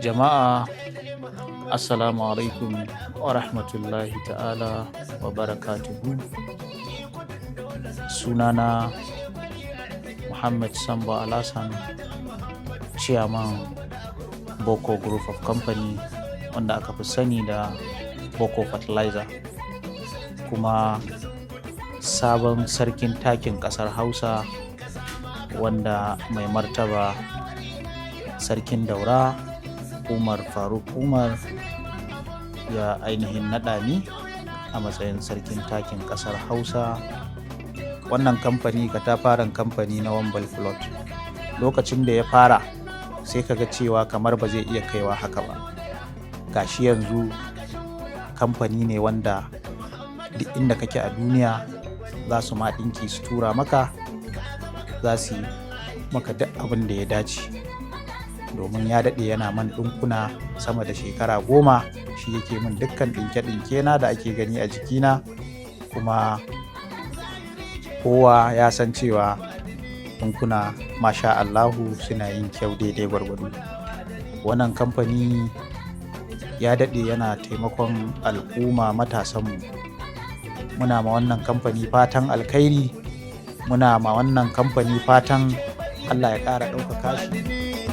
Jama'a, assalamu alaikum wa rahmatullahi ta'ala wa barakatuhu. Sunana Muhammad Sambo Alhassan, Chairman, Boko Group of Company, wanda aka fi sani da Boko Fertilizer, kuma sabon sarkin takin ƙasar Hausa, wanda mai martaba Sarkin Daura Umar Faruk Umar ya ainihin naɗa ni a matsayin sarkin takin ƙasar Hausa. Wannan kamfani, katafaren kamfani na Wambal Plot, lokacin da ya fara sai ka ga cewa kamar ba zai iya kaiwa haka ba. Gashi yanzu kamfani ne wanda duk inda kake a duniya za su ma ɗinki su tura maka, za su yi maka duk abin da ya dace, domin ya daɗe yana man ɗinkuna sama da shekara 10. Shi yake min dukkan ɗinke-ɗinke na da ake gani a jikina, kuma kowa ya san cewa ɗinkuna, masha Allahu, suna yin kyau daidai gwargwado. Wannan kamfani ya daɗe yana taimakon al'umma, matasanmu. Muna ma wannan kamfani fatan alkhairi, muna ma wannan kamfani fatan Allah ya ƙara ɗaukaka shi.